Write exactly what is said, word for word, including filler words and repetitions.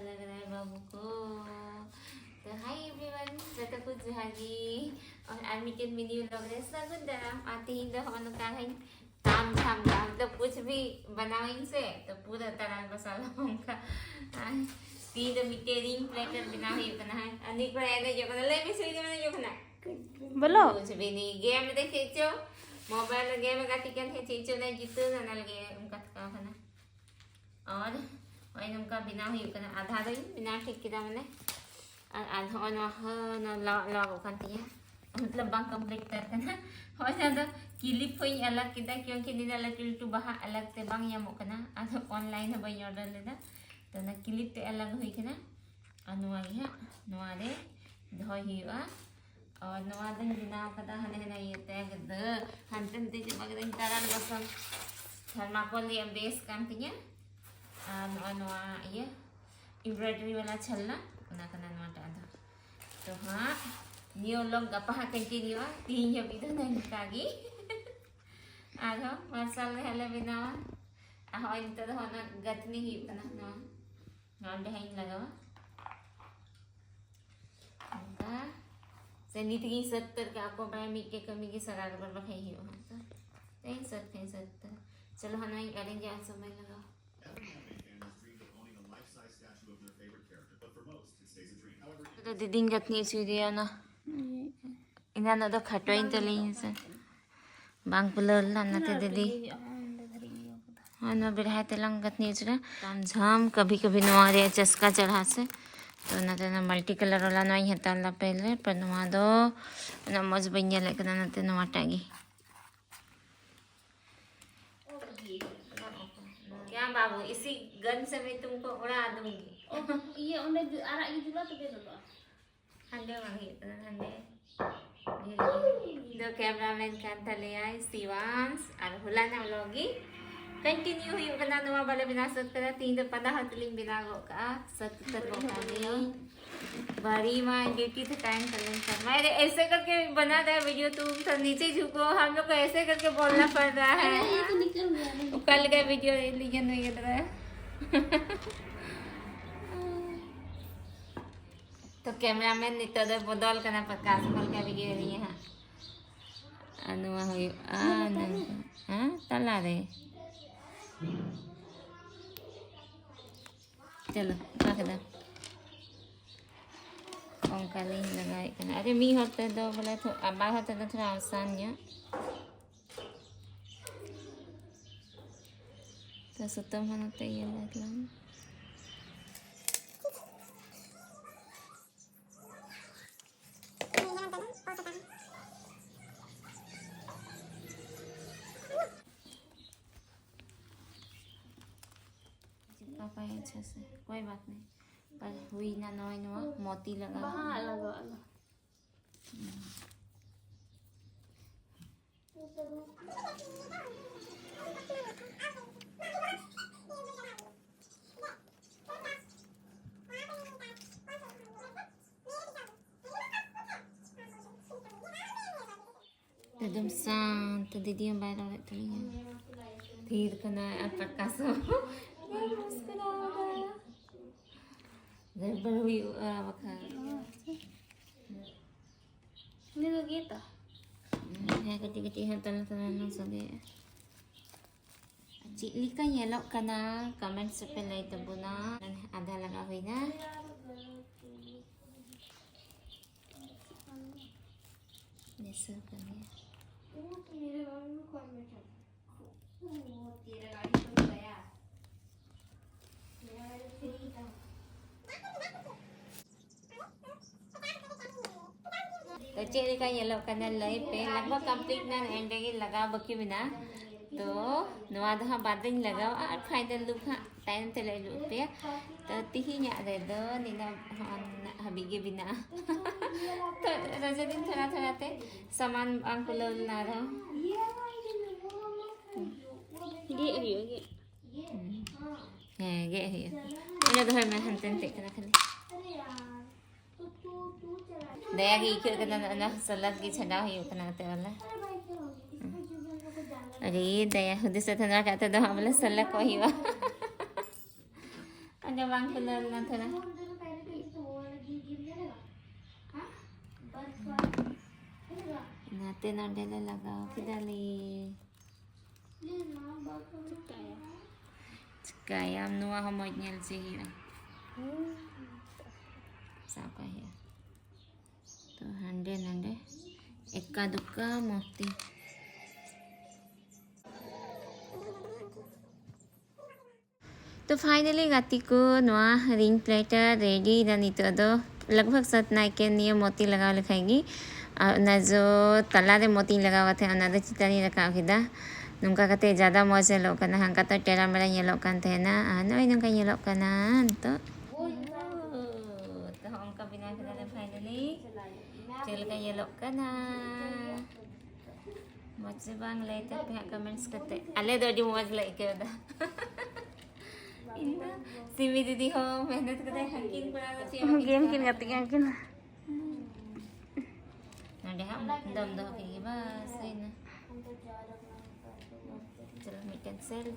ᱞᱟᱜᱽ ᱨᱟᱦᱟ ᱦᱟᱭ ᱵᱟᱵᱩ ᱠᱚ᱾ ᱛᱚ hi everyone, ᱡᱚᱛᱚ ᱠᱚ ᱡᱚᱦᱟᱨ ᱜᱮ᱾ ᱟᱨ ᱟᱨ ᱢᱤᱫᱴᱮᱱ ᱢᱤᱱᱤ ᱵᱞᱚᱜ ᱨᱮ ᱥᱟᱹᱜᱩᱱ ᱫᱟᱨᱟᱢ᱾ ᱟᱨ ᱛᱮᱦᱮᱧ ᱫᱚ ᱦᱚᱸᱜᱼᱚ ᱱᱚᱝᱠᱟ ᱦᱟᱸᱜ ᱛᱟᱢ ᱡᱷᱟᱢ ᱫᱟ, ᱢᱚᱛᱞᱚᱵ ᱠᱩᱪ ᱵᱷᱤ ᱵᱟᱱᱟᱣᱤᱧ ᱥᱮ, ᱛᱚ ᱯᱩᱨᱟᱹ ᱛᱟᱨᱟᱞ ᱵᱟᱥᱟᱞ ᱚᱱᱠᱟ᱾ ᱟᱨ ᱛᱮᱦᱮᱧ ᱫᱚ ᱢᱤᱫᱴᱮᱱ ᱨᱤᱝ ᱯᱞᱮᱴᱟᱨ ᱵᱮᱱᱟᱣ ᱦᱩᱭᱩᱜ ᱠᱟᱱᱟ ᱦᱟᱸᱜ᱾ ᱟᱨ ᱱᱤᱛ ᱠᱚᱲᱟ ᱮᱱᱮᱡᱚᱜ ᱠᱟᱱᱟ, ᱞᱟᱹᱭ ᱢᱮ ᱥᱮ ᱮᱱᱮᱡᱚᱜ ᱠᱟᱱᱟ? ᱵᱚᱞᱚ᱾ ᱠᱩᱪ ᱵᱷᱤ ᱱᱤ, ᱜᱮᱢ ᱨᱮ ᱪᱮᱫ ᱪᱚ, ᱢᱳᱵᱟᱭᱤᱞ ᱨᱮ ᱜᱮᱢ ᱮ ᱜᱟᱛᱮᱜ ᱠᱟᱱ ᱛᱟᱦᱮᱸᱫ, ᱪᱮᱫ ᱪᱚ ᱚᱱᱟ ᱡᱤᱛᱟᱹᱣ ᱮᱱᱟ, ᱚᱱᱟ ᱞᱟᱹᱜᱤᱫ ᱚᱱᱠᱟ ᱛᱷᱟᱠᱟᱣ ᱠᱟᱱᱟ᱾ ᱟᱨ ᱱᱚᱜᱼᱚᱭ ᱱᱚᱝᱠᱟ ᱵᱮᱱᱟᱣ ᱦᱩᱭᱩᱜ ᱠᱟᱱᱟ᱾ ᱟᱫᱷᱟ ᱫᱚᱧ ᱵᱮᱱᱟᱣ ᱴᱷᱤᱠ ᱠᱮᱫᱟ ᱢᱟᱱᱮ, ᱟᱨ ᱟᱨ ᱱᱚᱜᱼᱚᱭ ᱱᱚᱣᱟ ᱦᱚᱸ ᱱᱚᱣᱟ ᱞᱟᱣᱟᱜ ᱞᱟᱣᱟᱜᱚᱜ ᱠᱟᱱ ᱛᱤᱧᱟᱹ, ᱢᱚᱛᱞᱚᱵ ᱵᱟᱝ ᱠᱚᱢᱯᱞᱤᱴ ᱩᱛᱟᱹᱨ ᱠᱟᱱᱟ᱾ ᱱᱚᱜᱼᱚᱭ ᱱᱚᱣᱟ ᱫᱚ ᱠᱤᱞᱤᱯ ᱦᱚᱸᱧ ᱟᱞᱟᱜᱽ ᱠᱮᱫᱟ, ᱠᱤᱭᱩᱸᱠᱤ ᱱᱤᱱᱟᱹᱜ ᱞᱟᱹᱴᱩ ᱞᱟᱹᱴᱩ ᱵᱟᱦᱟ ᱟᱞᱟᱜᱽ ᱛᱮ ᱵᱟᱝ ᱧᱟᱢᱚᱜ ᱠᱟᱱᱟ, ᱟᱫᱚ ᱚᱱᱞᱟᱭᱤᱱ ᱦᱚᱸ ᱵᱟᱹᱧ ᱚᱰᱟᱨ ᱞᱮᱫᱟ, ᱛᱚ ᱚᱱᱟ ᱠᱤᱞᱤᱯ ᱛᱮ ᱟᱞᱟᱜᱽ ᱦᱩᱭ ᱠᱟᱱᱟ᱾ ᱟᱨ ᱱᱚᱣᱟ ᱜᱮ ᱦᱟᱸᱜ ᱱᱚᱣᱟ ᱨᱮ ᱫᱚᱦᱚᱭ ᱦᱩᱭᱩᱜᱼᱟ᱾ ᱟᱨ ᱱᱚᱣᱟ ᱫᱚᱧ ᱵᱮᱱᱟᱣ ᱠᱟᱫᱟ ᱦᱟᱱᱮ ᱦᱟᱱᱮ ᱤᱭᱟᱹᱛᱮ, ᱜᱤᱫᱽᱨᱟᱹ ᱦᱟᱱᱛᱮ ᱱᱟᱛᱮ ᱪᱟᱵᱟ ᱠᱮᱫᱟᱧ, ᱛᱟᱨᱟᱞ ᱵᱟᱥᱟᱞ ᱛᱷᱟᱨᱢᱟᱠᱳᱞ ᱨᱮᱭᱟᱜ ᱵᱮᱥ ᱠᱟᱱ ᱛᱤᱧᱟᱹ᱾ ᱟᱨ ᱱᱚᱜᱼᱚᱭ ᱱᱚᱣᱟ ᱤᱭᱟᱹ ᱮᱢᱵᱨᱚᱭᱰᱟᱨᱤ ᱵᱟᱞᱟ ᱪᱷᱟᱞᱱᱟ, ᱚᱱᱟ ᱠᱟᱱᱟ ᱱᱚᱣᱟᱴᱟᱜ ᱫᱚ᱾ ᱛᱚ ᱦᱟᱸᱜ ᱱᱤᱭᱟᱹ ᱵᱞᱚᱜ ᱜᱟᱯᱟ ᱦᱟᱸᱜ ᱠᱚᱱᱴᱤᱱᱤᱭᱩᱜᱼᱟ, ᱛᱤᱦᱤᱧ ᱦᱟᱹᱵᱤᱡ ᱫᱚ ᱱᱚᱝᱠᱟ ᱜᱮ᱾ ᱟᱨᱦᱚᱸ ᱢᱟᱨᱥᱟᱞ ᱨᱮ ᱦᱟᱸᱜ ᱞᱮ ᱵᱮᱱᱟᱣᱟ᱾ ᱟᱨ ᱦᱚᱸᱜᱼᱚᱭ ᱱᱤᱛᱚᱜ ᱫᱚ ᱦᱚᱸᱜᱼᱚᱭ ᱜᱟᱹᱛᱷᱱᱤ ᱦᱩᱭᱩᱜ ᱠᱟᱱᱟ, ᱱᱚᱣᱟ ᱱᱚᱣᱟ ᱚᱸᱰᱮ ᱦᱟᱸᱜ ᱤᱧ ᱞᱟᱜᱟᱣᱟ᱾ ᱚᱱᱠᱟ ᱥᱮ ᱱᱤᱛ ᱜᱤᱧ ᱥᱟᱹᱛ ᱩᱛᱟᱹᱨ ᱠᱟᱜᱼᱟ, ᱚᱠᱚᱭ ᱵᱟᱭ ᱢᱤᱫᱴᱮᱡ ᱠᱟᱹᱢᱤ ᱜᱮ ᱥᱟᱨᱟ ᱨᱚᱜᱚᱲ ᱵᱟᱠᱷᱟᱡ ᱦᱩᱭᱩᱜᱼᱟ ᱦᱟᱸᱜ᱾ ᱛᱚ ᱛᱮᱦᱮᱧ ᱥᱟᱹᱛ ᱠᱷᱟᱱ ᱥᱟᱹᱛ ᱩᱛᱟᱹᱨ᱾ ᱪᱚᱞᱚ ᱦᱟᱸᱜ ᱱᱚᱣᱟᱧ ᱟᱨᱮᱧᱡᱟ ᱟᱨ ᱥᱚᱢᱚᱭ ᱞᱟᱜᱟᱣᱟ᱾ ᱫᱚ ᱫᱤᱫᱤᱧ ᱜᱟᱹᱛᱷᱱᱤ ᱦᱚᱪᱚᱭᱮᱫᱮᱭᱟ ᱚᱱᱟ᱾ ᱮᱱᱟᱱᱚᱜ ᱫᱚ ᱠᱷᱟᱴᱚᱭᱮᱱ ᱛᱟᱹᱞᱤᱧᱟ ᱥᱮ᱾ ᱵᱟᱝ ᱯᱷᱩᱞᱟᱹᱣ ᱞᱮᱱᱟ, ᱚᱱᱟᱛᱮ ᱫᱤᱫᱤ᱾ ᱦᱳᱭ, ᱱᱚᱣᱟ ᱵᱮᱲᱦᱟᱭ ᱛᱮᱞᱟᱝ ᱜᱟᱹᱛᱷᱱᱤ ᱦᱚᱪᱚᱭᱟ᱾ ᱛᱟᱢ ᱡᱷᱟᱢ ᱠᱟᱵᱷᱤ ᱠᱟᱵᱷᱤ ᱱᱚᱣᱟ ᱨᱮᱭᱟᱜ ᱪᱟᱥᱠᱟ ᱪᱟᱲᱦᱟ ᱥᱮ᱾ ᱛᱚ ᱚᱱᱟᱛᱮ ᱚᱱᱟ ᱢᱟᱞᱴᱤ ᱠᱟᱞᱟᱨ ᱵᱟᱞᱟ ᱱᱚᱣᱟᱧ ᱦᱟᱛᱟᱣ ᱞᱮᱫᱟ ᱯᱮᱦᱞᱮ, ᱯᱟᱨ ᱱᱚᱣᱟ ᱫᱚ ᱩᱱᱟᱹᱜ ᱢᱚᱡᱽ ᱵᱟᱹᱧ ᱧᱮᱞᱮᱫ ᱠᱟᱱᱟ, ᱚᱱᱟᱛᱮ ᱱᱚᱣᱟᱴᱟᱜ ᱜᱮ᱾ क्या बाबू, इसी गन से मैं तुमको उड़ा दूंगी। ᱚ, ᱤᱭᱟᱹ, ᱚᱸᱰᱮ ᱡᱩ-, ᱟᱨᱟᱜ ᱜᱮ ᱡᱩᱞᱟ, ᱛᱚᱵᱮ ᱞᱚᱞᱚᱜᱼᱟ᱾ ᱦᱟᱸᱰᱮ ᱵᱟᱝ ᱦᱩᱭᱩᱜ ᱠᱟᱱᱟ, ᱦᱟᱸᱰᱮ᱾ ᱤᱧ ᱫᱚ ᱠᱮᱢᱨᱟᱢᱮᱱ ᱠᱟᱱ ᱛᱟᱞᱮᱭᱟᱭ ᱥᱤᱣᱟᱝᱥ, ᱟᱨ ᱦᱚᱞᱟᱱᱟᱜ ᱵᱞᱚᱜ ᱜᱮ ᱠᱚᱱᱴᱤᱱᱤᱭᱩ ᱦᱩᱭᱩᱜ ᱠᱟᱱᱟ᱾ ᱱᱚᱣᱟ ᱵᱟᱞᱮ ᱵᱮᱱᱟᱣ ᱥᱟᱹᱛ ᱠᱟᱫᱟ, ᱛᱤᱦᱤᱧ ᱫᱚ ᱯᱟᱫᱟ ᱦᱚᱸ ᱛᱟᱹᱞᱤᱧ ᱵᱮᱱᱟᱣ ᱜᱚᱫ ᱠᱟᱜᱼᱟ, ᱥᱟᱹᱛ ᱩᱛᱟᱹᱨ ᱜᱚᱫ ᱠᱟᱜᱼᱟ ᱞᱤᱧ᱾ बड़ी माँ ड्यूटी थकान कर लेन शर्मा। अरे ऐसे करके बना रहा है वीडियो, तुम सब नीचे झुको, हम लोग को ऐसे करके बोलना पड़ रहा है। अरे, ये तो निकल गया, नहीं। कल का वीडियो लीजिए, नहीं कर रहा है। ᱛᱚ, ᱠᱮᱢᱮᱨᱟᱢᱮᱱ ᱱᱤᱛᱚᱜ ᱫᱚᱭ ᱵᱚᱫᱚᱞ ᱠᱟᱱᱟ, ᱯᱨᱚᱠᱟᱥ ᱚᱠᱟ ᱞᱮᱠᱟ ᱵᱷᱤᱰᱤᱭᱳ ᱨᱤᱧ ᱦᱟᱸᱜ᱾ ᱟᱨ ᱱᱚᱣᱟ ᱦᱩᱭᱩᱜᱼᱟ ᱱᱚᱝᱠᱟ, ᱦᱮᱸ, ᱛᱟᱞᱟᱨᱮ᱾ ᱪᱚᱞᱚ, ᱚᱠᱟ ᱠᱮᱫᱟ? ᱚᱱᱠᱟ ᱞᱤᱧ ᱞᱟᱜᱟᱣᱮᱫ ᱠᱟᱱᱟ᱾ ᱟᱨᱮ, ᱢᱤᱫ ᱦᱚᱲ ᱛᱮᱫᱚ ᱵᱚᱞᱮ ᱛᱷᱚ-, ᱟᱨ ᱵᱟᱨ ᱦᱚᱲ ᱛᱮᱫᱚ ᱛᱷᱚᱲᱟ ᱟᱥᱟᱱ ᱧᱚᱜ᱾ ᱛᱚ, ᱥᱩᱛᱟᱹᱢ ᱦᱚᱸ ᱱᱚᱛᱮ ᱤᱭᱟᱹ ᱞᱮ ᱛᱟᱞᱟᱝ᱾ चिपका पाए अच्छा से, कोई बात नहीं। पर हुई ना, नॉय नोआ मोती लगा। ᱵᱟᱝ ᱞᱟᱜᱟᱜᱼᱟ᱾ ᱮᱠᱫᱚᱢ ᱥᱟᱱᱛ, ᱫᱤᱫᱤ ᱦᱚᱸ ᱵᱟᱭ ᱨᱚᱲᱮᱫ ᱛᱟᱹᱞᱤᱧᱟ᱾ ᱛᱷᱤᱨ ᱠᱟᱱᱟᱭ ᱟᱨ ᱯᱨᱚᱠᱟᱥ ᱦᱚᱸ ᱵᱟᱭ ᱢᱩᱥᱠᱩᱨᱟᱣ ᱮᱫᱟ᱾ ᱜᱟᱲᱵᱟᱲ ᱦᱩᱭᱩᱜᱼᱟ ᱵᱟᱠᱷᱟᱱ᱾ ᱩᱱᱤ ᱫᱚ ᱜᱮᱫᱟ᱾ ᱦᱮᱸ, ᱠᱟᱹᱴᱤᱡ ᱠᱟᱹᱴᱤᱡ ᱦᱚᱸ ᱛᱟᱞᱟ ᱛᱟᱞᱟ ᱨᱮ ᱥᱟᱰᱮᱭᱮᱜᱼᱟ᱾ ᱪᱮᱫ ᱞᱮᱠᱟ ᱧᱮᱞᱚᱜ ᱠᱟᱱᱟ, comments ᱨᱮᱯᱮ ᱞᱟᱹᱭ ᱛᱟᱵᱚᱱᱟ᱾ ᱟᱫᱷᱟ ᱞᱟᱜᱟᱣ ᱦᱩᱭᱱᱟ᱾ ᱵᱮᱥ ᱠᱟᱱ ᱜᱮᱭᱟ᱾ ᱛᱚ, ᱪᱮᱫ ᱞᱮᱠᱟ ᱧᱮᱞᱚᱜ ᱠᱟᱱᱟ ᱞᱟᱹᱭ ᱯᱮ᱾ ᱞᱟᱜᱽᱵᱷᱟᱜᱽ complete ᱱᱟ, ᱮᱱᱰᱮ ᱜᱮ ᱞᱟᱜᱟᱣ ᱵᱟᱹᱠᱤ ᱢᱮᱱᱟᱜᱼᱟ᱾ ᱛᱚ, ᱱᱚᱣᱟ ᱫᱚ ᱦᱟᱸᱜ ᱵᱟᱫ ᱨᱤᱧ ᱞᱟᱜᱟᱣᱟ ᱟᱨ final look ᱦᱟᱸᱜ ᱛᱟᱭᱚᱢ ᱛᱮᱞᱮ ᱩᱫᱩᱜ ᱟᱯᱮᱭᱟ᱾ ᱛᱚ, ᱛᱤᱦᱤᱧᱟᱜ ᱨᱮᱫᱚ ᱱᱤᱱᱟᱹᱜ, ᱦᱚᱸ, ᱱᱤᱱᱟᱹᱜ ᱦᱟᱹᱵᱤᱡ ᱜᱮ ᱢᱮᱱᱟᱜᱼᱟ᱾ ᱛᱚ, ᱨᱚᱡᱚ ᱫᱤᱱ ᱛᱷᱚᱲᱟ ᱛᱷᱚᱲᱟ ᱛᱮ ᱥᱟᱢᱟᱱ ᱵᱟᱝ ᱠᱩᱞᱟᱹᱣ ᱞᱮᱱᱟ ᱨᱮᱦᱚᱸ᱾ ᱜᱮᱫ ᱦᱩᱭᱩᱜᱼᱟ, ᱜᱮᱫ᱾ ᱦᱮᱸ, ᱜᱮᱫ ᱦᱩᱭᱩᱜᱼᱟ᱾ ᱚᱸᱰᱮ ᱫᱚᱦᱚᱭ ᱢᱮ, ᱦᱟᱱᱛᱮ ᱱᱟᱛᱮᱜ ᱠᱟᱱᱟ ᱠᱷᱟᱹᱞᱤ᱾ ᱫᱟᱭᱟ ᱜᱮ ᱟᱹᱭᱠᱟᱹᱜ ᱠᱟᱱᱟ, ᱱᱚᱜᱼᱚ ᱱᱟ ᱥᱟᱞᱟᱠ ᱜᱮ ᱪᱷᱟᱰᱟᱣ ᱦᱩᱭᱩᱜ ᱠᱟᱱᱟ ᱚᱛᱮ ᱵᱚᱞᱮ᱾ ᱟᱹᱰᱤ ᱫᱟᱭᱟ ᱦᱩᱫᱤᱥ ᱮ ᱛᱟᱦᱮᱱᱟ, ᱠᱟᱛᱮ ᱫᱚ ᱦᱟᱸᱜ ᱵᱚᱞᱮ ᱥᱟᱞᱟᱠᱚᱜ ᱦᱩᱭᱩᱜᱼᱟ᱾ ᱟᱫᱚ ᱵᱟᱝ ᱠᱷᱩᱞᱟᱹᱣ ᱞᱮᱱᱟ ᱛᱷᱚᱲᱟ᱾ ᱱᱟᱛᱮ ᱱᱚᱰᱮ ᱞᱮ ᱞᱟᱜᱟᱣ ᱠᱮᱫᱟᱞᱮ᱾ ᱪᱤᱠᱟᱹᱭᱟᱢ, ᱱᱚᱣᱟ ᱦᱚᱸ ᱢᱚᱡᱽ ᱧᱮᱞ ᱦᱚᱪᱚᱭ ᱦᱩᱭᱩᱜᱼᱟ᱾ ᱥᱟᱵ ᱠᱟᱜ ᱦᱩᱭᱩᱜᱼᱟ᱾ ᱛᱚ ᱦᱟᱸᱰᱮ ᱱᱟᱰᱮ ᱮᱠᱟ ᱫᱩᱠᱟ ᱢᱚᱛᱤ᱾ ᱛᱚ finally ᱜᱟᱛᱮ ᱠᱚ, ᱱᱚᱣᱟ ring platter ready ᱮᱱᱟ ᱱᱤᱛᱚᱜ ᱫᱚ᱾ ᱞᱟᱜᱽ ᱵᱷᱟᱜᱽ ᱥᱟᱛ ᱱᱟᱭᱠᱮ ᱱᱤᱭᱟᱹ ᱢᱚᱛᱤ ᱞᱟᱜᱟᱣ ᱞᱮᱠᱷᱟᱡ ᱜᱮ᱾ ᱟᱨ ᱚᱱᱟ ᱡᱚ ᱛᱟᱞᱟᱨᱮ ᱢᱚᱛᱤᱧ ᱞᱟᱜᱟᱣ ᱠᱟᱫ ᱛᱟᱦᱮᱸᱫ, ᱚᱱᱟ ᱫᱚ ᱪᱮᱛᱟᱱ ᱨᱤᱧ ᱨᱟᱠᱟᱵ ᱠᱮᱫᱟ᱾ ᱱᱚᱝᱠᱟ ᱠᱟᱛᱮ ᱡᱟᱫᱟ ᱢᱚᱡᱽ ᱧᱮᱞᱚᱜ ᱠᱟᱱᱟ, ᱦᱟᱱᱠᱟ ᱛᱚ ᱴᱮᱨᱟ ᱢᱮᱨᱟ ᱧᱮᱞᱚᱜ ᱠᱟᱱ ᱛᱟᱦᱮᱱᱟ, ᱟᱨ ᱱᱚᱜᱼᱚᱭ ᱱᱚᱝᱠᱟ ᱧᱮᱞᱚᱜ ᱠᱟᱱᱟ ᱱᱤᱛᱚᱜ᱾ ᱛᱚ ᱦᱚᱸᱜᱼᱚ ᱱᱚᱝᱠᱟ ᱵᱮᱱᱟᱣ ᱠᱮᱫᱟᱞᱮ finally᱾ ᱪᱮᱫ ᱞᱮᱠᱟ ᱧᱮᱞᱚᱜ ᱠᱟᱱᱟ? ᱢᱚᱡᱽ ᱥᱮ ᱵᱟᱝ ᱞᱟᱹᱭ ᱛᱟᱯᱮ ᱦᱟᱸᱜ comments ᱠᱟᱛᱮ᱾ ᱟᱞᱮ ᱫᱚ ᱟᱹᱰᱤ ᱢᱚᱡᱽ ᱞᱮ ᱟᱹᱭᱠᱟᱹᱣ ᱮᱫᱟ᱾ ᱤᱧ ᱫᱚ ᱥᱤᱢᱤ ᱫᱤᱫᱤ ᱦᱚᱸ ᱢᱮᱦᱱᱚᱛ ᱠᱟᱛᱮ ᱦᱟᱹᱱᱠᱤᱱ ᱠᱚᱲᱟ ᱫᱚ ᱪᱮᱫ ᱦᱚᱸ ᱵᱟᱹᱠᱤᱱ ᱜᱮᱢ ᱠᱤᱱ ᱪᱤᱠᱟᱹ ᱜᱟᱛᱮ ᱠᱟᱱᱟ ᱩᱱᱠᱤᱱ ᱫᱚ᱾ ᱱᱚᱰᱮ ᱦᱟᱸᱜ ᱫᱚᱢ ᱫᱚᱦᱚ ᱠᱮᱫ ᱜᱮ, ᱵᱟᱥ ᱦᱩᱭᱱᱟ᱾ ᱪᱚᱞᱚ ᱢᱤᱫᱴᱮᱱ selfie᱾